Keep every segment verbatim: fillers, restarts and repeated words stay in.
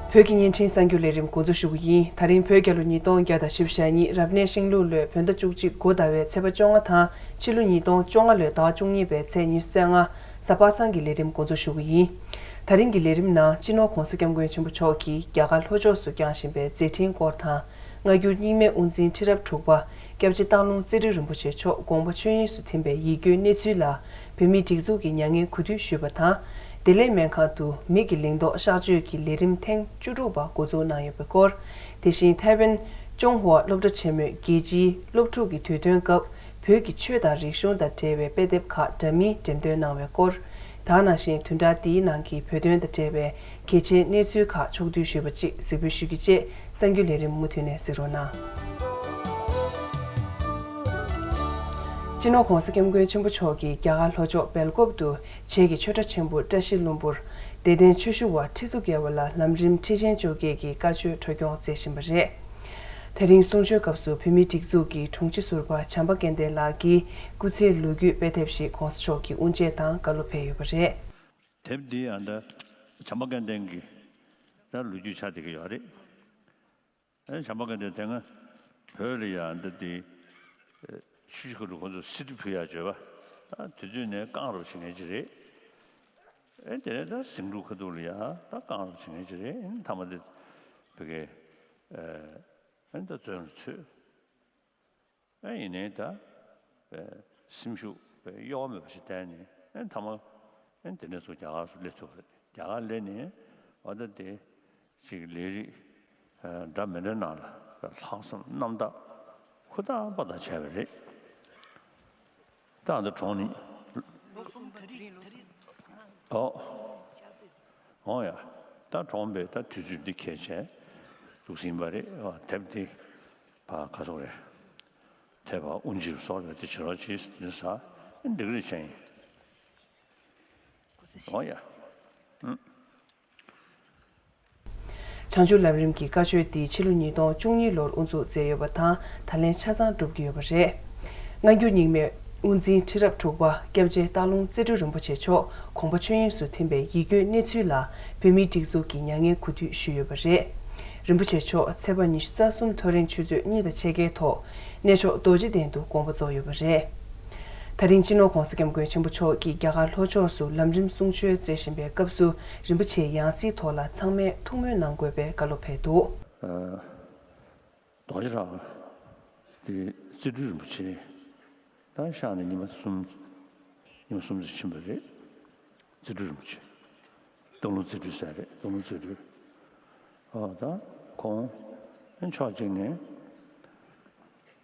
བོད་ཀྱི་བརྙན་འཕྲིན་གསར་འགྱུར་ལས་རིམ་འགོ་འཛུགས་ཞུ་གི་ཡིན། ད་རིང་བོད་རྒྱལ་ལོ་ཉིས་སྟོང་བརྒྱ་དང་བཞི་བཅུ་ཞེ་གཉིས་རབ་གནས་ཤིང་ལུག་ལོའི་བོད་ཟླ་བཅུ་གཅིག་འགོ་ཟླ་བའི་ཚེས་པ་བཅོ་ལྔ་དང་ཕྱི་ལོ་ཉིས་སྟོང་བཅོ་ལྔ་ལོའི་ཟླ་བ་བཅུ་གཉིས་པའི་ཚེས་ཉི་ཤུ་རྩ་ལྔ། གཟའ་པ་སངས་ཀྱི་ལས་རིམ་འགོ་འཛུགས་ཞུ་གི་ཡིན། ད་རིང་གི་ལས་རིམ་ནང་སྤྱི་ནོར་༧གོང་ས་༧སྐྱབས་མགོན་ཆེན་པོ་མཆོག་གིས་རྒྱ་གར་ལྷོ་ཕྱོགས་སུ་བསྐྱངས་བཞིན་པའི་མཛད་འཕྲིན་སྐོར་དང་། སྔ་འགྱུར་རྙིང་མའི་དབུ་འཛིན་ཁྲི་རབས་དྲུག་པ་སྐྱབས་རྗེ་སྟག་ལུང་རྩེ་སྤྲུལ་རིན་པོ་ཆེ་མཆོག་དགོངས་པ་ཆོས་དབྱིངས་སུ་ཐིམ་པའི་ཡིད་སྐྱོའི་གནས་ཚུལ་ལ་བོད་མིའི་སྒྲིག་འཛུགས་ཀྱི་མྱ་ངན་གུས་འདུད་ཞུས་པ་དང་། བདེ་ལེགས་སྨན་ཁང་དུ་མི་གི་ལིང་ཏོག་གཤག་བཅོས་ཀྱི་ལས་རིམ་ཐེངས་བཅུ་དྲུག་པ་འགོ་འཛུགས་གནང་ཡོད་པའི་སྐོར། དེ་བཞིན་ཐའེ་ཝན་ཅོང་ཧྭ་སློབ་གྲྭ་ཆེན་མོའི་རྒྱལ་སྤྱིའི་སློབ་ཕྲུག་གི་དུས་སྟོན་སྐབས་བོད་ཀྱི་ཆོས་དང་རིག་གཞུང་དང་འབྲེལ་བའི་དཔེ་དེབ་ཁག་འདྲ་མིན་འགྲེམས་སྟོན་གནང་བའི་སྐོར། ད་ག་ནང་བཞིན་བདུན་ཕྲག་འདིའི་ནང་གི་བོད་དོན་དང་འབྲེལ་བའི་གལ་ཆེའི་གནས་ཚུལ་ཁག་ཕྱོགས་བསྡུས་ཞུས་པ་གཅིག་གཟིགས་འབུལ་ཞུ་རྒྱུ་བཅས་གསར་འགྱུར་ལས་རིམ་མུ་མཐུད་ནས་གཟིགས་རོགས་གནང་། སྤྱི་ནོར་༧གོང་ས་༧སྐྱབས་མགོན་ཆེན་པོ་མཆོག་གིས་རྒྱ་གར་ལྷོ་ཕྱོགས་སྦེལ་ཀོབ་ཏུ་བྱེས་ཀྱི་ཆོས་གྲྭ་ཆེན་པོ་བཀྲ་ཤིས་ལྷུན་པོར་དད་ལྡན་ཆོས་ཞུ་བ་ཁྲི་ཚོ་བརྒལ་བ་ལ་ལམ་རིམ་ཁྲིད་ཆེན་བཅོ་བརྒྱད་ཀྱི་བཀའ་ཆོས་འཕྲོ་སྐྱོང་མཛད་བཞིན་པ་རེད། དེ་རིང་གསུང་ཆོས་སྐབས་སུ་བོད་མིའི་སྒྲིག་འཛུགས་ཀྱི་དྲུང་ཆེ་ཟུར་པ་བྱམས་པ་སྐལ་ལྡན་ལགས་ཀྱིས་སྐུ་ཚེའི་ལོ་རྒྱུས་དཔེ་དེབ་ཞིག་༧གོང་ས་མཆོག་གི་དབུ་འབྱེད་དང་བཀའ་སློབ་ཕེབས་ཡོད་པ་རེད། དེབ་འདི་ཡང་ད་བྱམས་པ་སྐལ་ལྡན་གྱི་ད་ལོ་རྒྱུས་ཆགས་བསྡད་ཀྱི་ཡོད་རེད། ཨེ་བྱམས་པ་སྐལ་ལྡན་དེ་སྔ་བོད་ལ་ཡང་ད་དེ་ཆུ་བཞི་ཁ་གྲུ་ཁོ་ཚོ་སི་ཏི་ཕུལ་ཡག་བརྗོད་པ་ད་དེ་དུས་ནས་རྐང་རོགས་བྱེད་མཁན་ཅིག་རེད། ཨེ་དེ་ནས་ད་ཟིང་འཁྲུག་ཁ་ཐུག་ལ་ཡང་ད་རྐང་རོགས་བྱེད་མཁན་ཅིག་རེད། ཨེ་མཐའ་མ་དེ་བོད་སྐད་ཨེ་ཨེ་ད་བཙོན་ལ་ཚུད། ཨེ་ཡིན་ནའི་ད་པའི་སེམས་ཤུགས་པའི་གཡོ་བ་མེད་པ་ཞིག་བསྟན་ནས་ཨེ་མཐའ་མ་ཨེ་དེ་འདྲ་ཚོ་རྒྱ་གར་སུ་སླེབས་ཐུབ་པ་རེད། རྒྱ་གར་སླེབས་ནས་འོ་ད་དེ་ཅིག་ལས་རིགས་འདྲ་མི་འདྲ་ནང་ལ་ལྷག་བསམ་རྣམ་དག་ཧུར་ཐག་པ་དང་བྱས་པ་རེད། ད་འདི་གྲོངས་ནི། ཨོ། འོ་ཡ། ད་གྲོངས་པའི་ད་དུས་ཚོད་འདི་གལ་ཆེ་འདུག་ཟིན་པ་རེད། ཨོ་དེབ་འདི་ཕ་ག་སོག་རེད། དེ་ཕ་དབུ་འབྱེད་སོགས་རེད། དེ་བྱེད་རོགས་གྱིས་འདི་ས་འགྲིག་རེད་ཆེན་ཡིན། འོ་ཡ། ཨུ། བྱང་ཆུབ་ལམ་རིམ་གྱི་བཀའ་ཆོས་འདི་ཕྱི་ལོ་ཉིས་སྟོང་བཅུ་གཉིས་ལོར་དབུ་འཛུགས་མཛད་ཡོད་པ་དང་ད་ལན་ཆ་ཚང་འགྲུབ་ཀྱི་ཡོད་པ་རེད། སྔ་འགྱུར་རྙིང་མའི་དབུ་འཛིན་ཁྲི་རབས་དྲུག་པ་སྐྱབས་རྗེ་སྟག་ལུང་རྩེ་སྤྲུལ་རིན་པོ་ཆེ་མཆོག་དགོངས་པ་ཆོས་དབྱིངས་སུ་ཐིམ་པའི་ཡིད་སྐྱོའི་གནས་ཚུལ་ལ་བོད་མིའི་སྒྲིག་འཛུགས་ཀྱི་མྱ་ངན་གུས་འདུད་ཞུས་ཡོད་པ་རེད། རིན་པོ་ཆེ་མཆོག་ཚེས་པ་ཉི་ཤུ་རྩ་གསུམ་ཐོ་རེངས་ཆུ་ཚོད་གཉིས་དང་ཕྱེད་ཀའི་ཐོག་གནས་མཆོག་རྡོ་རྗེ་གདན་དུ་དགོངས་པ་རྫོགས་ཡོད་པ་རེད། ད་རིང་སྤྱི་ནོར་༧གོང་ས་༧སྐྱབས་མགོན་ཆེན་པོ་མཆོག་གིས་རྒྱ་གར་ལྷོ་ཕྱོགས་སུ་ལམ་རིམ་གསུང་ཆོས་སྩལ་བཞིན་པའི་སྐབས་སུ་རིན་པོ་ཆེའི་ཡང་སྲིད་ཐོག་ལ་ཚང་མས་ཐུགས་སྨོན་གནང་དགོས་པའི་བཀའ་སློབ་ཕེབས་འདུག། རྡོ་རྗེ་བྲག་དེ་རྩེ་སྤྲུལ་རིན་པོ་ཆེ་ད་གཤེགས་ནས་ཉི་མ་གསུམ་ཉི་མ་གསུམ་ཙམ་ཕྱིན་པ་རེད། རྩེ་སྤྲུལ་རིན་པོ་ཆེ། སྟག་ལུང་རྩེ་སྤྲུལ་ཟེར་རེད། སྟག་ལུང་རྩེ་སྤྲུལ། ཨོ་ད་ཁོང་ཕྱོགས་གཅིག་ནས་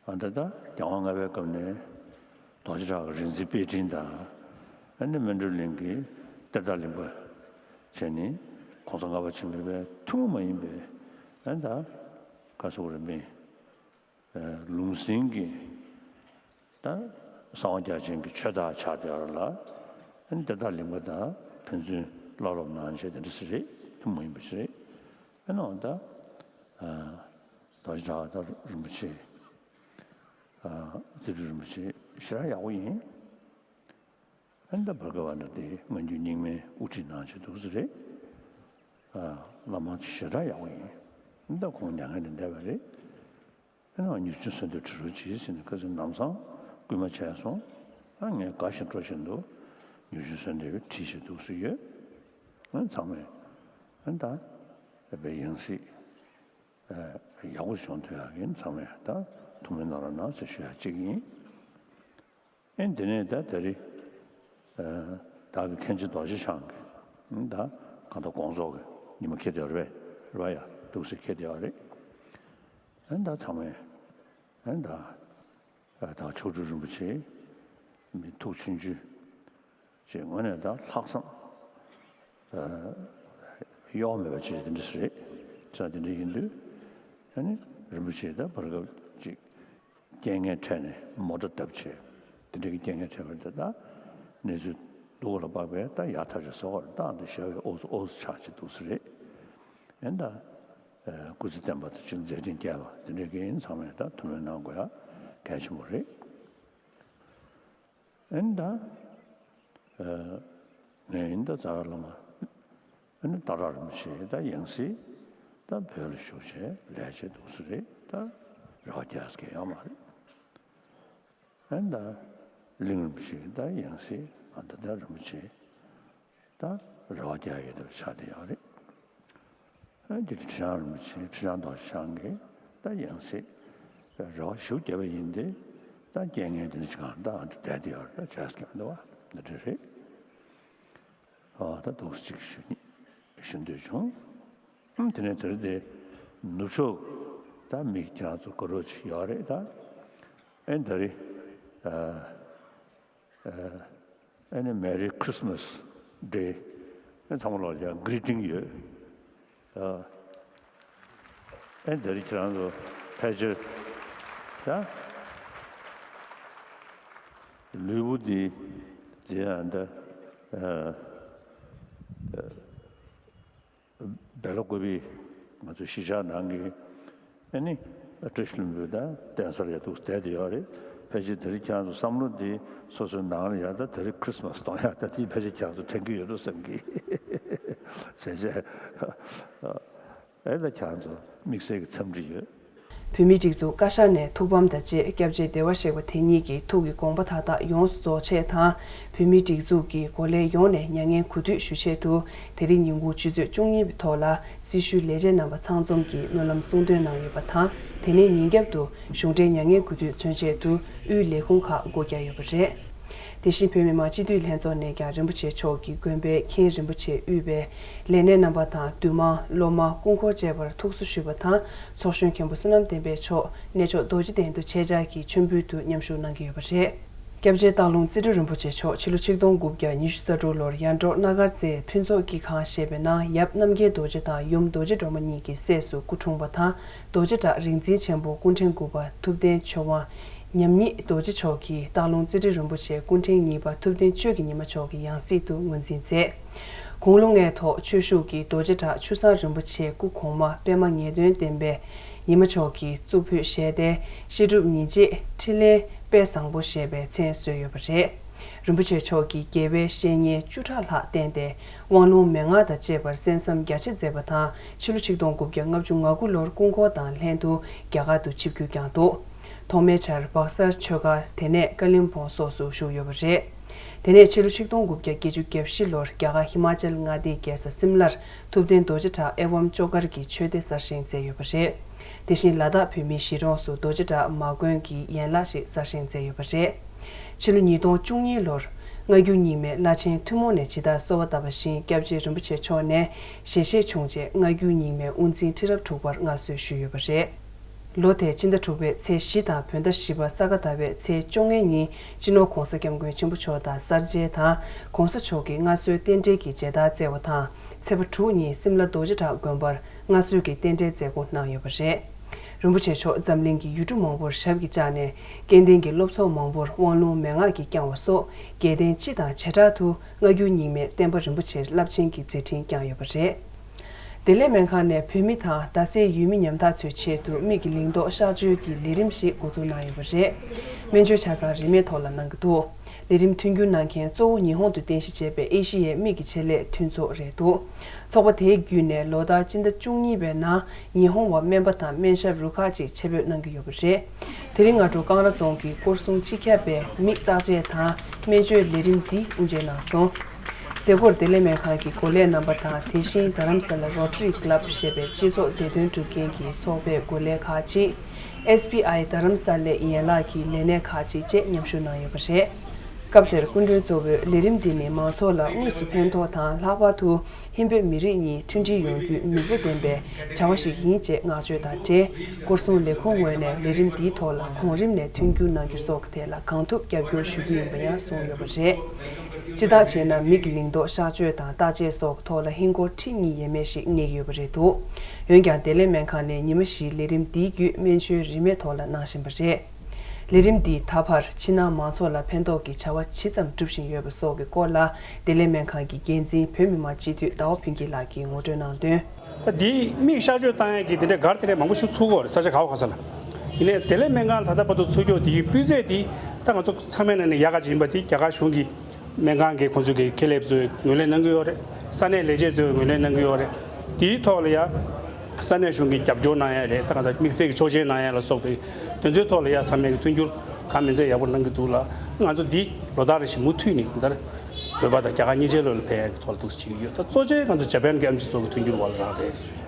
ཨ་ད་ད་རྒྱལ་དབང་ལྔ་པའི་སྐབས་ནས་རྡོ་རྗེ་བྲག་གི་རིག་འཛིན་དཔེ་སྐྲུན་དང་ཨ་ནི་སྨིན་གྲོལ་གླིང་གི་གཏེར་བདག་གླིང་པ་བྱས་ནས་༧གོང་ས་ལྔ་པ་ཆེན་པོའི་ཐུན་མོང་མ་ཡིན་པའི་ཨ་ད་ག་སོགས་རིམ་པས་ལུང་ཟིན་གྱི་ད་གསང་བ་རྒྱ་ཆེན་གྱི་ཆོས་བདག་ཆགས་བསྡད་ཡོད་རེད་ལ། ཨ་ནི་དེ་དག་གླིང་པ་དང་ཕན་ཚུན་བླ་སློབ་གནང་བྱས་དེ་འདྲ་ཞིག་རེད། ཐུན་མོང་མ་ཡིན་པ་ཞིག་རེད། ཨ་ནི་འོ་ད་རྡོ་རྗེ་བྲག་ད་རིན་པོ་ཆེ་རྩེ་སྤྲུལ་རིན་པོ་ཆེ་ཞེ་དྲག་ཡག་པོ་ཡིན། ཨ་ནི་ད་བར་སྐབས་བ་འདྲ་དེ་སྔ་འགྱུར་རྙིང་མའི་དབུ་ཁྲིད་གནང་བྱས་འདུག་ས་རེད། བླ་མ་ཞེ་དྲག་ཡག་པོ་ཡིན། ཨ་ནི་ད་ཁོང་མྱ་ངན་ལས་འདས་པ་རེད། ཨ་ནི་མྱུར་ཆེན་གསོལ་འདེབས་ཁྲི་རོ་གྱིས་ཟེར་ནས་ཁ་སང་ལམ་སང་སྐུལ་མ་བྱས་སོང་། ཨ་ངས་དགའ་ཞིང་སྤྲོ་བཞིན་དུ་མྱུར་ཆེན་གསོལ་འདེབས་ཁྲིད་བཞིན་འདུག་སུ་ཡོད། ཨ་ཚང་མས་ཨ་ད་ཨ་པའི་ཡང་སྲིད་ཨ་ཡག་པོ་བྱུང་ཐུབ་ཡག་གི་ཚང་མས་ད་ཐུགས་སྨོན་གནང་རོགས་གནང་ཟེར་ཞུ་ཡག་གཅིག་ཡིན། ཨེ་འདི་ནས་ད་ད་རེས་བདག་གི་མཁན་ཆེན་རྡོ་རྗེ་འཆང་གི་ད་གང་ལྟར་དགོངས་རྫོགས་ཀྱི་ཉི་མ་འཁེལ་བསྡད་ཡོད་རེད་པས། རེད་པ་ཡ། འདུག་སེ་འཁེལ་བསྡད་ཡོད་རེད། ཨེ་ད་ཚང་མས་ཨེ་ད་ད་མཆོག་སྤྲུལ་རིན་པོ་ཆེ་མི་ཐུགས་ཆུང་ཆུང་བྱས་དངོས་གནས་ད་ལྷག་བསམ་གཡོ་བ་མེད་པ་བྱས་དེ་འདྲ་ཞིག་རེད། ས་དེ་འདྲ་ཡིན་དུས་ཨ་ནི་རིན་པོ་ཆེ་ད་བར་སྐབས་ཅིག་རྐྱེན་ངན་འཕྲད་ནས་མོ་ཊ་བརྡབས་བྱས་དེ་འདྲ་གི་རྐྱེན་ངན་འཕྲད་པ་རེད། ད་གནས་ཚུལ་སྡུག་ལ་དཔག་པའི་ད་ཡག་ཐག་ཆོད་ཟེར་བ་རེད། ད་འདི་ཞེ་བའི་འོ་ཚོ་འོ་ཚོ་ཆགས་ཀྱི་འདུག་ས་རེད། ཨེ་ད་སྐུ་ཚེ་བརྟན་པ་དང་ཅིག་མཛད་འཕྲིན་རྒྱས་པ་དེ་འདྲ་གི་ཚང་མས་ད་ཐུགས་སྨོན་གནང་དགོས་ཡ་གལ་ཆེན་པོ་རེད། ཨེ་ད་ངས་ཡིན་ད་ཛ་དྲག་བླ་མ་ཨ་ནི་སྟག་བྲག་རིན་པོ་ཆེ་ད་ཡང་སྲིད་ ད་བོད་ལ་བཞུགས་བྱས་ལས་བྱེད་འདུག་ས་རེད། ད་རེ་བ་རྒྱག་ས་གང་ཡང་ཡོད་མ་རེད། ཨ་ནི་ད་གླིང་རིན་པོ་ཆེ་ད་ཡང་སྲིད་ཨ་ད་ལྟ་རིན་པོ་ཆེ་ད་རེ་བ་རྒྱག་ཡོད་པ་ཆགས་བསྡད་ཡོད་རེད། ཨ་ནི་ཁྲི་བྱང་རིན་པོ་ཆེ་ཁྲི་བྱང་རྡོ་རྗེ་འཆང་གིས་ད་ཡང་སྲིད་རེ་བ་ཞུ་བརྒྱབ་པ་ཡིན་ཏེ། ད་རྐྱེན་ངན་དེ་འདྲ་ཅིག་གང་ད་ཨ་ད་བསྡད་བསྡད་ཡོད་རེད། ད་བྱས་ས་གང་འདུག་བ་འདི་འདྲ་རེད། ཨ་ད་འདུག་སེ་ཅིག་ཞུ་ནི་ཞུ་འདོད་བྱུང་། ཨམ་དེ་ནས་དེ་རིང་དེ་ནུབ་ཕྱོགས་ད་མི་ཁྱེད་རང་ཚོ་དགའ་རོགས་ཅིག་ཡོད་རེད་ད། ཨེ་ད་རེས་ཨ་ཨ་ཨེ་ནི་Merry Christmas Day ཨེ་ཚང་མ་ལོག་ཀྱང་གི་རི་ཊིང་ཡོད། ཨ་ཨེ་ད་རེས་ཁྱེད་རང་ཚོ་ཕལ་ཆེར་ད་ལུས་པོ་འདི་དེ་ཡང་ད་ཨ་ཨ། སྦེལ་ཀོབ་པའི་ང་ཚོ་གཞིས་ཆགས་ནང་གི་ཨ་ནི་བཀྲ་ཤིས་ལྷུན་པོའི་ད་གདན་སར་ཡ་འདུག་བསྡད་དེ་ཡོད་རེད། ཕལ་ཆེར་དེ་རིང་ཁྱེད་རང་ཚོ་བསམ་བློ་འདི་སོ་སོའི་ནང་ལ་ཡ་ད་དེ་རིང་ཁྲི་སི་མ་སི་གཏོང་ཡ་ད་དེ་ཕལ་ཆེར་ཁྱེད་རང་ཚོ་དྲན་གྱི་ཡོད་འགྲོ་བསམ་གི་བྱས་བྱས་ཨེ་ད་ཁྱེད་རང་ཚོ་དམིགས་བསལ་གྱི་འཚམས་འདྲི་ཡོད། བོད་མིའི་སྒྲིག་འཛུགས་བཀའ་ཤག་ནས་ཐུགས་ཕམ་དང་བཅས་སྐྱབས་རྗེ་བདེ་བར་གཤེགས་པ་དེ་ཉིད་ཀྱི་ཐུགས་ཀྱི་དགོངས་པ་མཐའ་དག་ཡོངས་སུ་རྫོགས་ཆེད་དང་། བོད་མིའི་སྒྲིག་འཛུགས་ཀྱི་འགོ་ལས་ཡོངས་ནས་མྱ་ངན་གུས་འདུད་ཞུ་ཆེད་དུ། དེ་རིང་ཉིན་གུང་ཆུ་ཚོད་བཅུ་གཉིས་པའི་ཐོག་ལ་སྲི་ཞུའི་ལས་བྱེད་རྣམ་པ་ཚང་འཛོམས་ཀྱིས་སྨོན་ལམ་གསུང་འདོན་གནང་ཡོད་པ་དང་། དེ་ནས་ཉིན་རྒྱབ་ཏུ་གཞུང་འབྲེལ་མྱ་ངན་གུས་འདུད་མཚོན་ཆེད་དུ་དབུས་ལས་ཁུངས་ཁག་སྒོ་བརྒྱབ་ཡོད་པ་རེད། དེ་བཞིན་བོད་མི་མང་སྤྱི་འཐུས་ལྷན་ཚོགས་ནས་ཀྱང་རིན་པོ་ཆེ་མཆོག་གི་དགོན་པའི་མཁན་རིན་པོ་ཆེ་དབུས་པའི་ལས་སྣེ་རྣམ་པ་དང་འདུས་མང་སློབ་མ་སྐུ་འཁོར་བཅས་པར་ཐུགས་གསོ་ཞུས་པ་དང་། ཚོགས་གཞོན་མཁན་པོ་བསོད་ནམས་བསྟན་འཕེལ་མཆོག་གནས་མཆོག་རྡོ་རྗེ་གདན་དུ་ཆེད་བཅར་གྱིས་མཆོད་འབུལ་དུ་མཉམ་ཞུགས་གནང་གི་ཡོད་པ་རེད། སྐྱབས་རྗེ་སྟག་ལུང་རྩེ་སྤྲུལ་རིན་པོ་ཆེ་མཆོག་ཕྱི་ལོ་ཆིག་སྟོང་དགུ་བརྒྱ་ཉི་ཤུ་རྩ་དྲུག་ལོར་ཡར་འབྲོག་སྣ་དཀར་རྩེའི་ཕུན་ཚོགས་སྐྱིད་ཁང་ཞེས་པའི་ནང་ཡབ་རྣམ་རྒྱལ་རྡོ་རྗེ་དང་ཡུམ་རྡོ་རྗེ་སྒྲོལ་མ་གཉིས་ཀྱི་སྲས་སུ་སྐུ་འཁྲུངས་པ་དང་། རྡོ་རྗེ་བྲག་རིག་འཛིན་ཆེན་པོ་སྐུ་ཕྲེང་དགུ་པ་ཐུབ་བསྟན་ཆོས་དབང་ཉམས་ཉིད་རྡོ་རྗེ་མཆོག་གིས་སྟག་ལུང་རྩེ་སྤྲུལ་རིན་པོ་ཆེ་སྐུ་ཕྲེང་གཉིས་པ་ཐུབ་བསྟན་ཆོས་ཀྱི་ཉི་མ་མཆོག་གི་ཡང་སྲིད་དུ་ངོས་འཛིན་མཛད། དགུང་ལོ་ལྔའི་ཐོག་ཆོས་ཞུགས་ཀྱིས་རྡོ་རྗེ་བྲག་ཆུ་བཟང་རིན་པོ་ཆེ་སྐུ་གོང་མ་པདྨ་ངེས་དོན་ལྡན་པའི་ཉི་མ་མཆོག་གིས་གཙུག་ཕུད་བཞེས་ཏེ། བཤད་སྒྲུབ་ཉིན་བྱེད་ཕྲིན་ལས་དཔལ་བཟང་པོ་ཞེས་པའི་མཚན་གསོལ་ཡོད་པ་རེད། རིན་པོ་ཆེ་མཆོག་གིས་དགེ་བའི་བཤེས་གཉེན་བཅུ་ཕྲག་ལྷག་བསྟེན་ཏེ། དབང་ལུང་མན་ངག་དང་བཅས་པར་གསན་བསམ་རྒྱ་ཆེ་མཛད་པ་དང་། ཕྱི་ལོ་ཆིག་སྟོང་དགུ་བརྒྱ་ལྔ་བཅུ་ང་དགུ་ལོར་སྐུ་འཁོར་དང་ལྷན་དུ་རྒྱ་གར་དུ་ཆིབས་བསྒྱུར་བསྐྱངས་འདུག་ཐོག་མའི་ཆར་སྦག་སར་ཆོས་སྒར། དེ་ནས་ཀ་ལིམ་པོང་སོགས་སུ་བཞུགས་ཡོད་པ་རེད། དེ་ནས་ཕྱི་ལོ་ཆིག་སྟོང་དགུ་བརྒྱ་བརྒྱད་ཅུ་གྱ་བཞི་ལོར་རྒྱ་གར་ཧི་མ་ཅལ་མངའ་སྡེའི་རྒྱལ་ས་སིམ་ལར་ཐུབ་བསྟན་རྡོ་རྗེ་བྲག་ཨེ་ཝམ་ཅོ་ཀར་གྱི་ཆོས་སྡེ་གསར་བཞེངས་མཛད་ཡོད་པ་རེད། དེ་བཞིན་ལ་དྭགས་བོད་མིའི་གཞིས་གྲོང་སུ་རྡོ་རྗེ་བྲག་མ་དགོན་གྱི་ཡན་ལག་ཞིག་གསར་བཞེངས་མཛད་ཡོད་པ་རེད། ཕྱི་ལོ་ཉིས་སྟོང་བཅུ་གཉིས་ལོར་སྔ་འགྱུར་རྙིང་མའི་བླ་ཆེན་ཐུན་མོང་ནས་ཇི་ལྟར་གསོལ་བ་བཏབ་པ་བཞིན། སྐྱབས་རྗེ་རིན་པོ་ཆེ་མཆོག་ནས་ཞལ་བཞེས་བྱུང་རྗེས། སྔ་འགྱུར་རྙིང་མའི་དབུ་འཛིན་ཁྲི་རབས་དྲུག་པར་མངའ་གསོལ་ཞུས་ཡོད་པ་རེད། ལོ་དེའི་སྤྱི་ཟླ་དྲུག་པའི་ཚེས་བཞི་དང་། བོད་ཟླ་བཞི་པ་ས་ག་ཟླ་བའི་ཚེས་བཅོ་ལྔའི་ཉིན། སྤྱི་ནོར་༧གོང་ས་༧སྐྱབས་མགོན་ཆེན་པོ་མཆོག་དང་། གསར་མཇལ་དང་།༧གོང་ས་མཆོག་གི་མངའ་གསོལ་རྟེན་འབྲེལ་གྱི་མཇལ་དར་བསྩལ་བ་དང་། ཚེས་པ་དྲུག་ཉིན་སིམ་ལ་རྡོ་རྗེ་བྲག་དགོན་པར་མངའ་གསོལ་གྱི་རྟེན་འབྲེལ་མཛད་སྒོ་གནང་ཡོད་པ་རེད། རིན་པོ་ཆེ་མཆོག་འཛམ་གླིང་གི་ཡུལ་གྲུ་མང་པོར་ཞབས་ཀྱིས་བཅགས་ནས། སྐལ་ལྡན་གྱི་སློབ་ཚོགས་མང་པོར་དབང་ལུང་མན་ངག་གིས་བསྐྱངས་པ་སོགས། རྒྱལ་བསྟན་སྤྱི་དང་བྱེ་བྲག་ཏུ་སྔ་འགྱུར་རྙིང་མའི་བསྟན་པ་རིན་པོ་ཆེར་རླབས་ཆེན་གྱི་མཛད་འཕྲིན་བསྐྱངས་ཡོད་པ་རེད། བདེ་ལེགས་སྨན་ཁང་ནས་བོད་མི་དང་རྡ་སའི་ཡུལ་མི་ཉམ་ཐག་ཚོའི་ཆེད་དུ་མིག་གི་ལིང་ཏོག་གཤག་བཅོས་ཀྱི་ལས་རིམ་ཞིག་འགོ་འཛུགས་གནང་ཡོད་པ་རེད། སྨན་བཅོས་ཆ་ཚང་རིན་མེད་ཐོག་ལ་གནང་གི་འདུག་ལས་རིམ་མཐུན་འགྱུར་གནང་མཁན་གཙོ་བོ་ཉི་ཧོང་དུ་རྟེན་གཞི་བྱས་པའི་ཨེ་ཤི་ཡའི་མིག་གི་ཆེད་ལས་མཐུན་ཚོགས་རེད་འདུག་ཚོགས་པ་དེའི་བརྒྱུད་ནས་ལོ་ལྟར་སྤྱི་ཟླ་བཅུ་གཉིས་པའི་ནང་ཉི་ཧོང་བ་སྨན་པ་དང་སྨན་ཞབས་རུ་ཁག་ཅིག་ཆེད་ཕེབས་གནང་གི་ཡོད་པ་རེད། དེ་རིང་སྔ་དྲོ་ཀང་ར་རྫོང་གི་སྐོར་སྲུང་སྤྱི་ཁྱབ་པས་མིག་བརྟག་དཔྱད་དང་སྨན་བཅོས་ལས་རིམ་འདི་དབུ་འབྱེད་གནང་སོང་། མཛད་སྒོར་བདེ་ལེགས་སྨན་ཁང་གི་འགོ་ལས་རྣམ་པ་དང་། དེ་བཞིན་རྡ་རམ་ས་ལ་Rotary Club་ཞེས་པའི་སྤྱི་ཚོགས་བདེ་དོན་སྒྲུབ་མཁན་གྱི་ཚོགས་པའི་འགོ་ལས་ཁག་ཅིག་ཨེས་བི་ཨའི་རྡ་རམ་ས་ལའི་ཡན་ལག་གི་ལས་སྣེ་ཁག་ཅིག་བཅས་མཉམ་ཞུགས་གནང་ཡོད་པ་རེད། སྐབས་དེར་སྐུ་མགྲོན་གཙོ་བོས་ལས་རིམ་འདི་ནི་མང་ཚོགས་ལ་དངོས་སུ་ཕན་ཐོགས་དང་། ལྷག་པར་དུ་ཧིན་བོད་མི་རིགས་གཉིས་མཐུན་སྒྲིལ་ཡོང་རྒྱུའི་མིག་དཔེ་ལྡན་པའི་བྱ་བ་ཞིག་ཡིན་ཅེས་བསྔགས་བརྗོད་དང་འབྲེལ། སྐོར་སྲུང་ལས་ཁུངས་ངོས་ནས་ལས་རིམ་འདིའི་ཐོག་ལ་གོང་རིམ་ནས་མཐུན་འགྱུར་གནང་རྒྱུ་སོགས་ཀྱི་ཐད་ལ་གང་ཐུབ་རྒྱབ་སྐྱོར་ཞུ་རྒྱུ་ཡིན་པ་ཡང་གསུངས་ཡོད་པ་རེད། སྤྱིར་བཏང་བྱས་ན་མིག་གི་ལིང་ཏོག་གཤག་བཅོས་དང་བརྟག་དཔྱད་སོགས་ཐོག་ལ་ཧིན་སྒོར་ཁྲི་གཉིས་ཡས་མས་ཤིག་གནས་ཀྱི་ཡོད་པ་རེད་འདུག་འོན་ཀྱང་བདེ་ལེགས་སྨན་ཁང་ནས་ཉི་མ་བཞིའི་ལས་རིམ་འདིའི་བརྒྱུད་སྨན་བཅོས་རིན་མེད་ཐོག་ལ་གནང་བཞིན་པ་རེད། ལས་རིམ་འདིས་ད་བར་ཕྱི་ནང་མང་ཚོགས་ལ་ཕན་ཐོགས་ཀྱི་བྱ་བ་ཇི་ཙམ་སྒྲུབ་བཞིན་ཡོད་པ་སོགས་ཀྱི་སྐོར་ལ་བདེ་ལེགས་སྨན་ཁང་གི་འགན་འཛིན་བོད་མི་མང་སྤྱི་འཐུས་ཟླ་བ་ཕུན་སྐྱིད་ལགས་ཀྱིས་ངོ་སྤྲོད་གནང་དོན། ད་འདིའི་མིག་གཤག་བཅོས་བཏང་ཡས་ཀྱི་དེ་འདྲའི་སྒར་དེ་འདྲའི་མང་པོ་ཞིག་ཚུགས་ཀྱི་ཡོད་རེད། ས་ཆ་ག་བ་ག་ས་ལ། ཡིན་ནའི་བདེ་ལེགས་སྨན་ཁང་ད་ལྟ་བར་དུ་ཚུགས་ཀྱི་ཡོད། དེའི་སྤུས་ཚད་འདི་ད་ང་ཚོ་ཚང་མའི་ནང་ནས་ཡག་ག་ཅིག་ཡིན་པ་དེ་རྒྱ་གར་གཞུང་གི་སྨན་ཁང་གི་ཁོང་ཚོ་གི་ཁེ་ལས་ཚོས་ངོས་ལེན་གནང་གི་ཡོད་རེད། ས་གནས་ལས་བྱེད་ཚོས་ངོས་ལེན་གནང་གི་ཡོད་རེད། དེའི་ཐོག་ལ་ཡ་ ས་གནས་གཞུང་གིས་རྒྱབ་སྐྱོར་གནང་ཡ་རེད། ད་གང་ལྟར་དམིགས་བསལ་གྱི་ཆོག་མཆན་གནང་ཡ་ལ་སོགས་པའི་དོན་ཚན་ཐོག་ལ་ཡ་ཚང་མས་ཀྱི་མཐུན་འགྱུར་གང་མིན་ཚད་ཡག་པོ་གནང་གི་འདུག་ལ། ང་ཚོ་འདི་ལོ་ལྟར་རེ་བཞིན་མུ་མཐུད་ནས་ད་བོད་པ་དང་རྒྱ་གར་གཉིས་ཆའི་ལོ་ལ་ཕན་ཡ་གི་ཐོག་ལ་འདུག་སེ་བྱེད་ཀྱི་ཡོད། ད་གཙོ་ཆེ་ང་ཚོ་ཇ་པན་གྱི་ཨེམ་ཆི་ཚོ་གི་མཐུན་འགྱུར་བ་ལ་རག་རེད།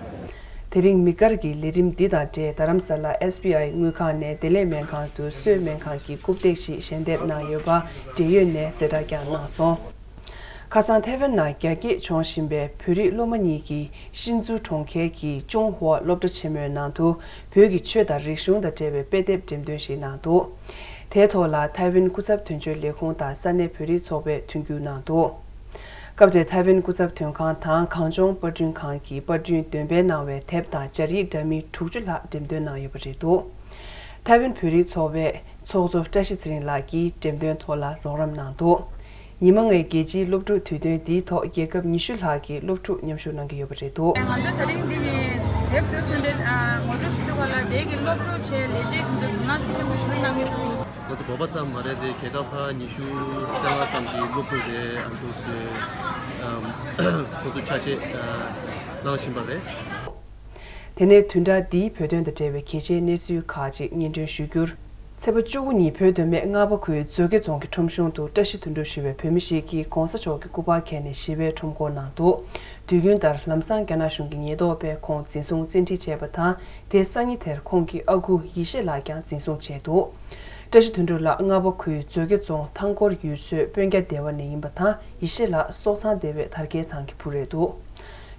དེ་རིང་མི་དཀར་གྱི་ལས་རིམ་འདི་དང་འབྲེལ་རྡ་རམ་ས་ལ་ཨེས་བི་ཨའི་དངུལ་ཁང་ནས་བདེ་ལེགས་སྨན་ཁང་དུ་གསོས་སྨན་ཁང་གི་རྐུབ་སྟེགས་ཤིག་ཞལ་འདེབས་གནང་ཡོད་པ་འབྲེལ་ཡོད་ནས་གསལ་བསྒྲགས་ཀྱང་གནང་སོང་། ཁ་སང་ཐའེ་ཝན་ནང་རྒྱ་སྐྱེད་བྱུང་བཞིན་པའི་བོད་རིགས་སློབ་མ་གཉིས་ཀྱིས་ཤིན་ཙུ་གྲོང་ཁྱེར་གྱི་ཅུང་ཧུའ་སློབ་གྲྭ་ཆེན་མོའི་ནང་དུ་བོད་ཀྱི་ཆོས་དང་རིག་གཞུང་དང་འབྲེལ་བའི་དཔེ་དེབ་འགྲེམས་སྟོན་ཞིག་གནང་འདུག་དེའི་ཐོག་ལ་ཐའེ་ཝན་སྐུ་ཚབ་དོན་གཅོད་ལས་ཁུངས་དང་ས་གནས་བོད་རིགས་ཚོགས་པས་མཐུན་འགྱུར་གནང་འདུག་སྐབས་དེར་ཐའེ་ཝན་སྐུ་ཚབ་དོན་ཁང་དང་གངས་ལྗོངས་པར་སྐྲུན་ཁང་གི་པར་སྐྲུན་འདོན་སྤེལ་གནང་བའི་དེབ་དང་སྦྱར་ཡིག་འདྲ་མིན་དྲུག་ཅུ་ལྷག་འགྲེམས་སྟོན་གནང་ཡོད་པ་རེད་འདུག་ཐའེ་ཝན་བོད་རིགས་ཚོགས་པའི་ཚོགས་གཙོ་བཀྲ་ཤིས་ཚེ་རིང་ལགས་ཀྱིས་འགྲེམས་སྟོན་ཐོག་ལ་རོགས་རམ་གནང་འདུག་ཉི་མ་ལྔའི་རྒྱལ་སྤྱིའི་སློབ་ཕྲུག་དུས་སྟོན་འདིའི་ཐོག་རྒྱལ་ཁབ་ཉི་ཤུ་ལྷག་གི་སློབ་ཕྲུག་མཉམ་ཞུགས་གནང་གི་ཡོད་པ་རེད་འདུག་ང་ཚོ་ད་རིང་འདི་ཡི་དེབ་འདི་ཚོ་འདི་ངོ་སྤྲོད་ཞུ་དུས་ག་ལ་དེ་གི་སློབ་ཕྲུག་བྱས་ལས་བྱེད་དེ་ཚོ་དོ་སྣང་ཆེ་ཆེན་པོ་ཞུ་གནང་གི་འདུག་ང་ཚོ་བོད་པ་ཙམ་མ་རེད་དེ། རྒྱལ་ཁབ་ཁག་ཉི་ཤུ་རྩ་ལྔ་ཙམ་གྱི་སློབ་ཕྲུག་རེད། ཨ་འདུག་སེ་ཁོ་ཚོ་ཆ་ཤས་གནང་བཞིན་པ་རེད། དེ་ནས་བདུན་ཕྲག་འདིའི་བོད་དོན་དང་འབྲེལ་བའི་གལ་ཆེའི་གནས་ཚུལ་ཁག་ཅིག་སྙན་སྒྲོན་ཞུ་རྒྱུར། ཚེས་པ་བཅུ་དགུ་ཉིན་བོད་མདོ་སྨད་རྔ་པ་ཁུལ་མཛོད་དགེ་རྫོང་གི་ཁྲོམ་གཞུང་དུ་བཀྲ་ཤིས་དོན་གྲུབ་ཞུ་བའི་བོད་མི་ཞིག་གིས་༧གོང་ས་མཆོག་གི་སྐུ་པར་འཁྱེར་ནས་ཞི་བའི་ཁྲོམ་སྐོར་གནང་འདུག་དུས་རྒྱུན་ལྟར་ལམ་སང་རྒྱ་ནག་གཞུང་གི་ཉེན་རྟོག་པས་ཁོང་འཛིན་བཟུང་བཙན་ཁྲིད་བྱས་པ་དང་། དེ་སང་ཉིན་དེར་ཁོང་གི་ཨ་ཁུ་ཡེ་ཤེས་ལགས་ཀྱང་འཛིན་བཟུང་བྱས་འདུག་བཀྲ་ཤིས་དོན་གྲུབ་ལགས་རྔ་པ་ཁུལ་མཛོད་དགེ་རྫོང་ཐང་སྐོར་ཡུལ་ཚོའི་དཔོན་རྒྱ་སྡེ་བ་ནས་ཡིན་པ་དང་། ཡེ་ཤེས་ལགས་སོག་ཚང་སྡེ་བའི་དར་རྒྱས་ཚང་གི་བུ་རེད་འདུག་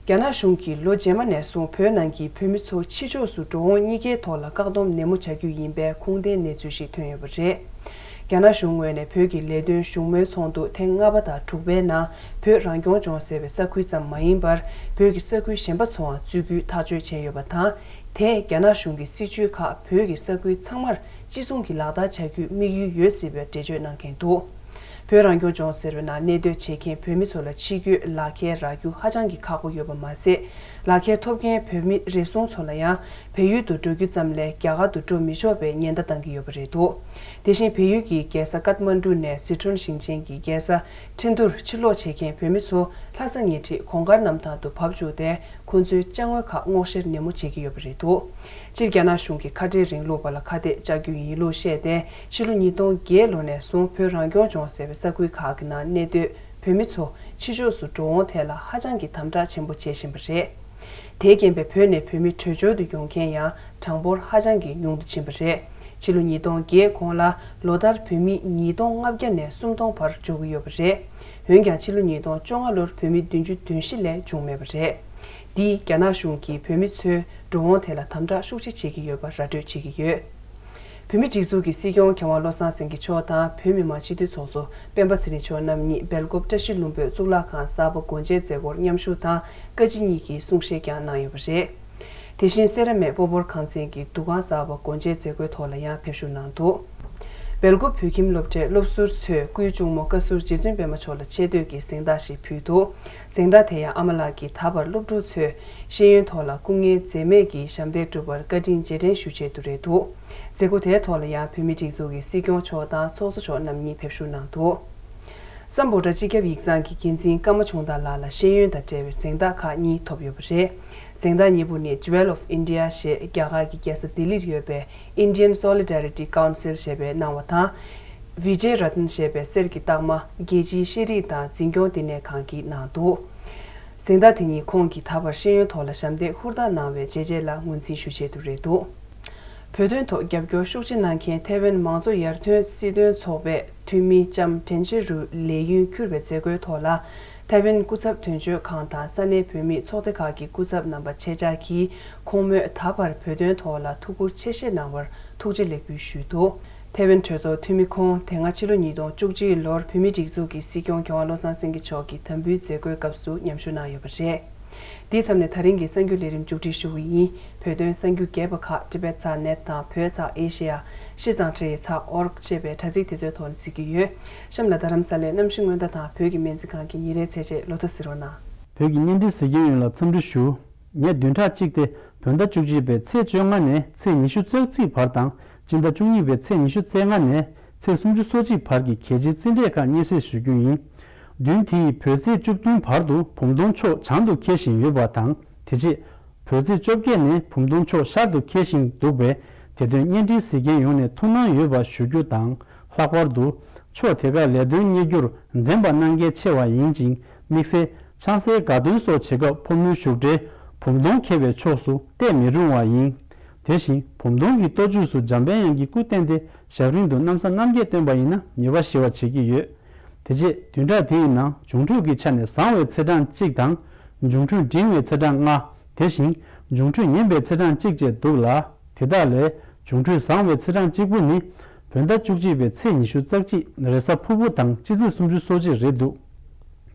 རྒྱ་ནག་གཞུང་གིས་ལོ་རྗེས་མ་ནས་བཟུང་བོད་ནང་གི་བོད་མི་ཚོ་ཕྱི་ཕྱོགས་སུ་འགྲོ་འོང་གཉིས་ཀའི་ཐོག་ལ་བཀག་སྡོམ་ནན་མོ་བྱ་རྒྱུ་ཡིན་པའི་ཁུངས་ལྡན་གནས་ཚུལ་ཞིག་ཐོན་ཡོད་པ་རེད། རྒྱ་ནག་གཞུང་ངོས་ནས་བོད་ཀྱི་ལས་དོན་བཞུགས་མོལ་ཚོགས་འདུ་ཐེངས་ལྔ་པ་དང་དྲུག་པའི་ནང་བོད་རང་སྐྱོང་ལྗོངས་ཟེར་བའི་ས་ཁུལ་ཙམ་མ་ཡིན་པར་བོད་ཀྱི་ས་ཁུལ་གཞན་པ་ཚོའང་བཙུད་རྒྱུའི་ཐག་གཅོད་བྱས་ཡོད་པ་དང་། དེས་རྒྱ་ནག་གཞུང་གི་སྲིད་བྱུས་ཁག་བོད་ཀྱི་ས་ཁུལ་ཚང་མར་ཅི་གསུང་གིས་ལག་བསྟར་བྱ་རྒྱུའི་དམིགས་ཡུལ་ཡོད་སྲིད་པའི་འགྲེལ་བརྗོད་གནང་མཁན་འདུག་བོད་རང་སྐྱོང་ལྗོངས་ཟེར་བའི་ནང་གནས་སྡོད་བྱེད་མཁན་བོད་མི་ཚོ་ལ་ཕྱི་སྐྱོད་ལག་ཁྱེར་རག་རྒྱུ་ཧ་ཅང་གི་ཁག་པོ་ཡོད་པ་མ་ཟད། ལག་ཁྱེར་ཐོབ་མཁན་བོད་མི་རེ་ཟུང་ཚོ་ལ་ཡང་བལ་ཡུལ་དུ་འགྲོ་རྒྱུ་ཙམ་ལས་རྒྱ་གར་དུ་འགྲོ་མི་ཆོག་པའི་ཉེན་བརྡ་བཏང་གི་ཡོད་པ་རེད་འདུག་དེ་བཞིན་བལ་ཡུལ་གྱི་རྒྱལ་ས་ཀཏ་མན་གྲུ་ནས་ཟི་ཁྲོན་ཞིང་ཆེན་གྱི་རྒྱལ་ས་ཁྲིན་ཏུར་ཕྱིར་ལོག་བྱེད་མཁན་བོད་མི་ཚོ་ལྷ་ས་ཉེ་འཁྲིས་གོང་དཀར་གནམ་ཐང་དུ་བབས་བཅུག་སྟེ། ཁོང་ཚོའི་ཅ་དངོས་ཁག་སྔོག་བཤེར་ནན་མོ་བྱེད་ཀྱི་ཡོད་པ་རེད་འདུག་སྤྱིར་རྒྱ་ནག་གཞུང་གིས་ཁ་བྲལ་རིང་ལུགས་པ་ལ་ཁ་གཏད་གཅོག་རྒྱུ་ཡིན་ལུགས་བཤད་དེ། ཕྱི་ལོ་ཉིས་སྟོང་བརྒྱད་ལོ་ནས་བཟུང་བོད་རང་སྐྱོང་ལྗོངས་ཟེར་བའི་ས་ཁུལ་ཁག་གི་ནང་གནས་སྡོད་བོད་མི་ཚོ་ཕྱི་ཕྱོགས་སུ་འགྲོ་འོང་ཐད་ལ་ཧ་ཅང་གི་དམ་དྲག་ཆེན་པོ་བྱེད་བཞིན་པ་རེད། དེས་རྐྱེན་པས་བོད་ནས་བོད་མི་བྲོས་བྱོལ་དུ་ཡོང་མཁན་ཡང་གྲངས་འབོར་ཧ་ཅང་གི་ཉུང་དུ་ཕྱིན་པ་རེད། ཕྱི་ལོ་ཉིས་སྟོང་བརྒྱད་གོང་ལ་ལོ་ལྟར་བོད་མི་ཉིས་སྟོང་ལྔ་བརྒྱ་ནས་སུམ་སྟོང་བར་འབྱོར་གྱི་ཡོད་པ་རེད། འོན་ཀྱང་ཕྱི་ལོ་ཉིས་སྟོང་བཅོ་ལྔ་ལོར་བོད་མི་བདུན་ཅུ་དོན་བཞི་ལས་བྱུང་མེད་པ་རེད། འདིས་རྒྱ་ནག་གཞུང་གིས་བོད་མི་ཚོའི་འགྲོ་འོང་ཐད་ལ་དམ་དྲག་ཤུགས་ཆེ་བྱེད་ཀྱི་ཡོད་པ་ར་སྤྲོད་བྱེད་ཀྱི་ཡོད། བོད་མིའི་སྒྲིག་འཛུགས་ཀྱི་སྲིད་སྐྱོང་མཁས་དབང་བློ་བཟང་སེང་གེ་མཆོག་དང་བོད་མི་མང་སྤྱི་འཐུས་ཚོགས་གཙོ་སྤེན་པ་ཚེ་རིང་མཆོག་རྣམ་གཉིས་སྦེལ་ཀོབ་བཀྲ་ཤིས་ལྷུན་པོའི་གཙུག་ལག་ཁང་གསར་པ་སྒོ་འབྱེད་མཛད་སྒོར་མཉམ་ཞུགས་དང་བཀའ་སྤྱི་གཉིས་ཀྱི་གསུང་བཤད་ཀྱང་གནང་ཡོད་པ་རེད། དེ་བཞིན་སེ་ར་སྨད་སྤོ་བོར་ཁང་ཚན་གྱི་འདུ་ཁང་གསར་པ་སྒོ་འབྱེད་མཛད་སྒོའི་ཐོག་ལ་ཡང་ཕེབས་བཞུགས་གནང་འདུག་སྦེལ་ཀོབ་བོད་ཁྱིམ་སློབ་གྲྭའི་སློབ་ཟུར་ཚོས་སྐུའི་གཅུང་མོ་བཀའ་ཟུར་རྗེ་བཙུན་པད་མ་མཆོག་ལ་ཆེ་བསྟོད་ཀྱི་གཟེངས་རྟགས་ཤིག་ཕུལ་འདུག་གཟེངས་རྟགས་དེ་ཡང་ཨ་མ་ལགས་ཀྱིས་ད་བར་སློབ་ཕྲུག་ཚོས་ཤེས་ཡོན་ཐོག་ལ་སྐུ་ངལ་འཛེམས་མེད་ཀྱིས་ཞབས་འདེགས་བསྒྲུབས་པར་བཀའ་དྲིན་རྗེས་དྲན་ཞུ་ཆེད་དུ་རེད་འདུག་མཛད་སྒོ་དེའི་ཐོག་ལ་ཡང་བོད་མིའི་སྒྲིག་འཛུགས་ཀྱི་སྲིད་སྐྱོང་མཆོག་དང་ཚོགས་གཙོ་མཆོག་རྣམ་གཉིས་ཕེབས་བཞུགས་གནང་འདུག་སམ་བྷོ་ཊ་སྤྱི་ཁྱབ་ཡིག་ཚང་གི་འགན་འཛིན་ཀརྨ་ཆུང་བདག་ལགས་ལ་ཤེས་ཡོན་དང་འབྲེལ་བའི་གཟེངས་རྟགས་ཁག་གཉིས་ཐོབ་ཡོད་པ་རེད། གཟེངས་རྟགས་གཉིས་པོ་ནི་Jewel of India ཞེས་རྒྱ་གར་གྱི་རྒྱལ་ས་ལྡི་ལིར་ཡོད་པའི་Indian Solidarity Council ཞེས་པས་གནང་བ་དང་། Vijay Ratan ཞེས་པའི་གསེར་གྱི་རྟགས་མ་རྒྱལ་སྤྱིའི་ཤེས་རིག་དང་འཛིན་སྐྱོང་བསྟི་གནས་ཁང་གིས་གནང་འདུག་གཟེངས་རྟགས་དེ་ཉིད་ཁོང་གིས་ད་བར་ཤེས་ཡོན་ཐོག་ལ་ཞབས་འདེགས་ཧུར་ཐག་གནང་བའི་བྱས་རྗེས་ལ་ངོས་འཛིན་ཞུ་ཆེད་དུ་རེད་འདུག་བོད་དོན་ཐོག་རྒྱབ་སྐྱོར་ཤུགས་ཆེ་གནང་མཁན་ཐའེ་ཝན་མང་གཙོ་ཡར་ཐོན་སྲིད་དོན་ཚོགས་པའི་འཐུས་མི་ལྕམ་དྲན་ཤེ་རུའི་ལས་ཡུན་འཁྱོལ་བའི་མཛད་སྒོའི་ཐོག་ལ། ཐའེ་ཝན་སྐུ་ཚབ་དོན་གཅོད་ཁང་དང་ས་གནས་བོད་མིའི་ཚོགས་སྡེ་ཁག་གི་སྐུ་ཚབ་རྣམ་པ་ཆེད་བཅར་གྱིས་ཁོང་མོས་ད་བར་བོད་དོན་ཐོག་ལ་ཐུགས་ཁུར་ཆེ་བཞེས་གནང་བར་ཐུགས་རྗེ་ལེགས་འབུལ་ཞུས་འདུག་ཐའེ་ཝན་གྲོས་ཚོགས་འཐུས་མི་ཁོང་དེ་སྔ་ཕྱི་ལོ་ཉིས་སྟོང་བཅུ་གཅིག་ལོར་བོད་མིའི་སྒྲིག་འཛུགས་ཀྱི་སྲིད་སྐྱོང་མཁས་དབང་བློ་བཟང་སེང་གེ་མཆོག་གི་དམ་འབུལ་མཛད་སྒོའི་སྐབས་སུ་མཉམ་ཞུགས་གནང་ཡོད་པ་རེད། འདིའི་མཚམས་ནས་ད་རིང་གི་གསར་འགྱུར་ལས་རིམ་མཇུག་སྒྲིལ་ཞུ་གི་ཡིན། བོད་དོན་གསར་འགྱུར་རྒྱས་པ་ཁག་Tibet Sat Net དང་བོད་ཚགས་Asia Shitsang Trae ཚགས་org ཅེས་པའི་དྲ་ཚིགས་དེ་ཚོའི་ཐོག་ནས་གཟིགས་ཀྱི་ཡོད། གཤམ་ལ་རྡ་རམ་ས་ལའི་གནམ་གཤིས་སྔོན་བརྡ་དང་བོད་ཀྱི་སྨན་རྩིས་ཁང་གི་ཉིན་རེའི་ཚེས་ཆད་ལོ་ཐོ་གཟིགས་རོགས་གནང་། བོད་ཀྱི་བརྙན་འཕྲིན་གཟིགས་མཁན་ཡོངས་ལ་འཚམས་འདྲི་ཞུ། ངས་བདུན་ཕྲག་གཅིག་སྟེ་བོད་ཟླ་བཅུ་གཅིག་པའི་ཚེས་བཅོ་ལྔ་ནས་ཚེས་ཉི་ཤུ་རྩ་གཅིག་བར་དང་སྤྱི་ཟླ་བཅུ་གཉིས་པའི་ཚེས་ཉི་ཤུ་རྩ་ལྔ་ནས་ཚེས་སུམ་ཅུ་སོ་གཅིག་བར་གྱི་གལ་ཆེའི་རྩིས་འབྲས་ཁག་སྙན་སེང་ཞུ་རྒྱུ་ཡིན། བདུན་དེ་ཡི་བོད་ཚེས་བཅུ་བདུན་བར་དུ་བུམ་སྟོང་ཕྱོགས་བྱང་དུ་འཁེལ་བཞིན་ཡོད་པ་དང་། དེ་རྗེས་ བོད་ཚེས་བཅོ་བརྒྱད་ནས་བུམ་སྟོང་ཕྱོགས་ཤར་དུ་འཁེལ་བཞིན་འདུག་པས། དེ་དོན་བརྙན་འཕྲིན་གཟིགས་མཁན་ཡོངས་ནས་ཐུགས་སྣང་ཡོད་པ་ཞུ་རྒྱུ་དང་། ལྷག་པར་དུ། ཕྱོགས་དེ་ཁར་ལས་དོན་གཉེར་རྒྱུར་འཛེམ་པ་གནང་གལ་ཆེ་བ་ཡིན་ཅིང་། དམིགས་བསལ་ཆང་སའི་དགའ་སྟོན་སོགས་བྱེད་སྐབས་ཕོ་མོའི་བཞུགས་གྲལ་བུམ་སྟོང་འཁེལ་བའི་ཕྱོགས་སུ་གཏད་མི་རུང་བ་ཡིན། དེ་བཞིན་བུམ་སྟོང་གི་གཏོ་བཅོས་སུ་འཇམ་དཔལ་དབྱངས་ཀྱི་སྐུ་བསྟན་ཏེ་ཞབས་རིམ་དུ་གནམ་ས་རྣམ་རྒྱལ་བཏོན་པ་ཡིན་ན་ཉེས་པ་ཞི་བར་བྱེད་ཀྱི་ཡོད། དེ་རྗེས་བདུན་ཕྲག་དེའི་ནང་འབྱུང་འཕྲོད་ཀྱི་ཆ་ནས་བཟང་བའི་ཚེས་གྲངས་གཅིག་དང་། འབྱུང་འཕྲོད་འབྲིང་བའི་ཚེས་གྲངས་ལྔ། དེ་བཞིན་འབྱུང་འཕྲོད་ངན་པའི་ཚེས་གྲངས་གཅིག་བཅས་འདུག་ལ། དེ་དག་ལས་འབྱུང་འཕྲོད་བཟང་བའི་ཚེས་གྲངས་གཅིག་པུ་ནི། བོད་ཟླ་བཅུ་གཅིག་པའི་ཚེས་ཉི་ཤུ་རྩ་གཅིག་རེས་གཟའ་ཕུར་བུ་དང་སྤྱི་ཚེས་སུམ་ཅུ་སོ་གཅིག་རེད་འདུག།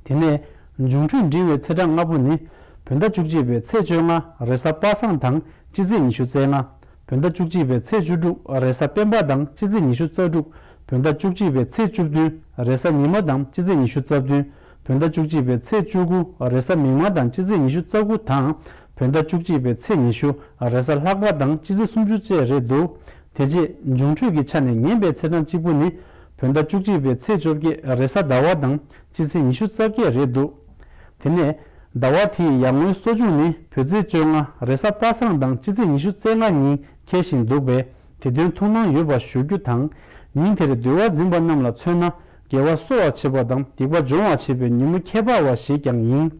དེ་ནས་འབྱུང་འཕྲོད་འབྲིང་བའི་ཚེས་གྲངས་ལྔ་པོ་ནི། བོད་ཟླ་བཅུ་གཅིག་པའི་ཚེས་བཅོ་ལྔ་རེས་གཟའ་པ་སངས་དང་སྤྱི་ཚེས་ཉི་ཤུ་རྩ་ལྔ། བོད་ཟླ་བཅུ་གཅིག་པའི་ཚེས་བཅུ་དྲུག་རེས་གཟའ་སྤེན་པ་དང་སྤྱི་ཚེས་ཉི་ཤུ་རྩ་དྲུག། བོད་ཟླ་བཅུ་གཅིག་པའི་ཚེས་བཅུ་བདུན་རེས་གཟའ་ཉི་མ་དང་སྤྱི་ཚེས་ཉི་ཤུ་རྩ་བདུན། བོད་ཟླ་བཅུ་གཅིག་པའི་ཚེས་བཅུ་དགུ་རེས་གཟའ་མིག་དམར་དང་སྤྱི་ཚེས་ཉི་ཤུ་རྩ་དགུ་དང་། བོད་ཟླ་བཅུ་གཅིག་པའི་ཚེས་ཉི་ཤུ་རེས་གཟའ་ལྷག་པ་དང་སྤྱི་ཚེས་སུམ་ཅུ་བཅས་རེད་འདུག། དེ་རྗེས་འབྱུང་འཕྲོད་ཀྱི་ཆ་ནས་ངན་པའི་ཚེས་གྲངས་གཅིག་པུ་ནི། བོད་ཟླ་བཅུ་གཅིག་པའི་ཚེས་བཅོ་བརྒྱད་རེས་གཟའ་ཟླ་བ་དང་སྤྱི་ཚེས་ཉི་ཤུ་རྩ་བརྒྱད་རེད་འདུག། དེ་ནས་ཟླ་བ་དེའི་ཡར་ངོའི་གསོ་སྦྱོང་ནི་བོད་ཚེས་བཅོ་ལྔ་རེས་གཟའ་པ་སངས་དང་སྤྱི་ཚེས་ཉི་ཤུ་རྩ་ལྔ་ཉིན་འཁེལ་བཞིན་འདུག་པས། དེ་དོན་ཐུགས་སྣང་ཡོད་པ་ཞུ་རྒྱུ་དང་། ཉིན་དེར་འདུལ་བ་འཛིན་པ་རྣམས་ལ་མཚོན་ན། དགེ་བ་གསོ་བར་བྱེད་པ་དང་སྡིག་པ་སྦྱོང་བར་བྱེད་པའི་ཉིན་མོ་ཁྱད་པར་བ་ཞིག་ཀྱང་ཡིན།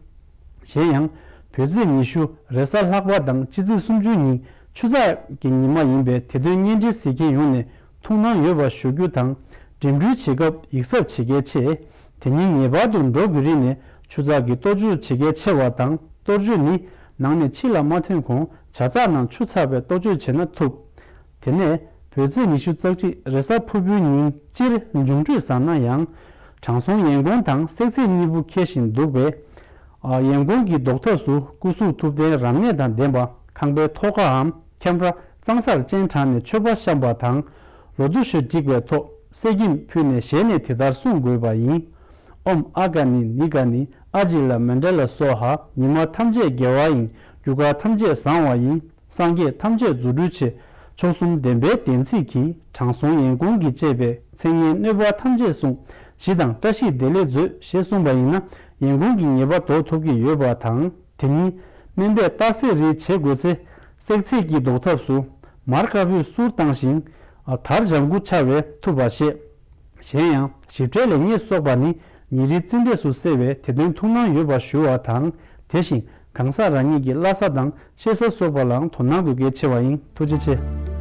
གཞན་ཡང་། བོད་ཚེས་ཉི་ཤུ་རེས་གཟའ་ལྷག་པ་དང་སྤྱི་ཚེས་སུམ་ཅུ་ཉིན་ཆུ་ཚགས་ཀྱི་ཉི་མ་ཡིན་པས། དེ་དོན་བརྙན་འཕྲིན་གཟིགས་མཁན་ཡོངས་ནས་ཐུགས་སྣང་ཡོད་པ་ཞུ་རྒྱུ་དང་། འགྲིམ་འགྲུལ་བྱེད་སྐབས་ཡིད་གཟབ་བྱེད་གལ་ཆེ། དེ་ཉིན་ངེས་པར་དུ་འགྲོ་གི་རིགས་ནས་ཆུ་ཚགས་ཀྱི་གཏོ་བཅོས་བྱེད་གལ་ཆེ་བ་དང་། གཏོ་བཅོས་ནི་ནང་ནས་ཕྱི་ལ་མ་ཐོན་གོང་ཇ་ཚགས་ནང་ཆུ་ཚགས་པའི་གཏོ་བཅོས་བྱས་ན་ཐུབ། དེ་ནས་བོད་ཚེས་ཉི་ཤུ་རྩ་གཅིག་རེས་གཟའ་ཕུར་བུའི་ཉིན་སྤྱིར་འབྱུང་འཕྲོད་བཟང་ན་ཡང་། དྲང་སྲོང་ཡན་གོང་དང་བསྲེག་ཚེས་གཉིས་པོ་འཁེལ་བཞིན་འདུག་པས། ཨ། ཡན་གོང་གི་ཟློག་ཐབས་སུ་སྐུ་གཟུགས་ཐུབ་བསྟན་རབ་གནས་དང་ལྡན་པ་ཁང་པའི་ཐོག་ཁའམ་ཁྱམས་ར་གཙང་སར་སྤྱན་དྲངས་ནས་མཆོད་པ་བཤམས་པ་དང་། ལོ་དུ་ཞོ་བསྒྲིགས་པའི་ཐོག་གསེར་སྐྱེམས་ཕུལ་ནས་ཞལ་ནས་དེ་ལྟར་གསུང་དགོས་པ་ཡིན། ཨོཾ་ཨ་ག་ནི་ནི་ག་ནི་ཨ་ཇི་ལ་མཎྜལ་སྭཱ་ཧཱ། ཉི་མ་ཐམས་ཅད་དགེ་བ་ཡིན། རྒྱུ་སྐར་ཐམས་ཅད་བཟང་བ་ཡིན། སངས་རྒྱས་ཐམས་ཅད་རྫུ་འཕྲུལ་ཆེ། མཆོག་གསུམ་བདེན་པའི་བདེན་ཚིག་གིས། དྲང་སྲོང་ཡན་གོང་གིས་བཅས་པའི་མཚན་སྙན་གནོད་པ་ཐམས་ཅད་བསྲུང་། ཞི་དང་བཀྲ་ཤིས་བདེ་ལེགས་མཛོད་ཞེས་གསུངས་པ་ཡིན་ན། ཡན་གོང་གི་ཉེས་པ་ཟློག་ཐུབ་ཀྱི་ཡོད་པ་དང་། དེ་ཉིན་སྨན་པས་རྟགས་གསལ་རེ་བྱེད་དགོས་ཚེ། བསྲེག་ཚེས་ཀྱི་ཟློག་ཐབས་སུ། མར་དཀར་པོའི་གསུར་བཏང་ཞིང་། དར་ལྗང་གུ་འཕྱར་བས་ཐུབ་པར་བཤད། གཞན་ཡང་ཞིབ་ཕྲའི་ལེགས་ཉེས་སོགས་པ་ནི་ཉིན་རེའི་རྩིས་འབྲས་སུ་གསལ་བས། དེ་དོན་ཐུགས་སྣང་ཡོད་པ་ཞུ་བ་དང་། དེ་བཞིན་གང་ཟག་རང་ཉིད་ཀྱི་བླ་གཟའ་དང་གཤེད་གཟའ་སོགས་པ་ལའང་དོ་སྣང་དགོས་གལ་ཆེ་བ་ཡིན། ཐུགས་རྗེ་ཆེ།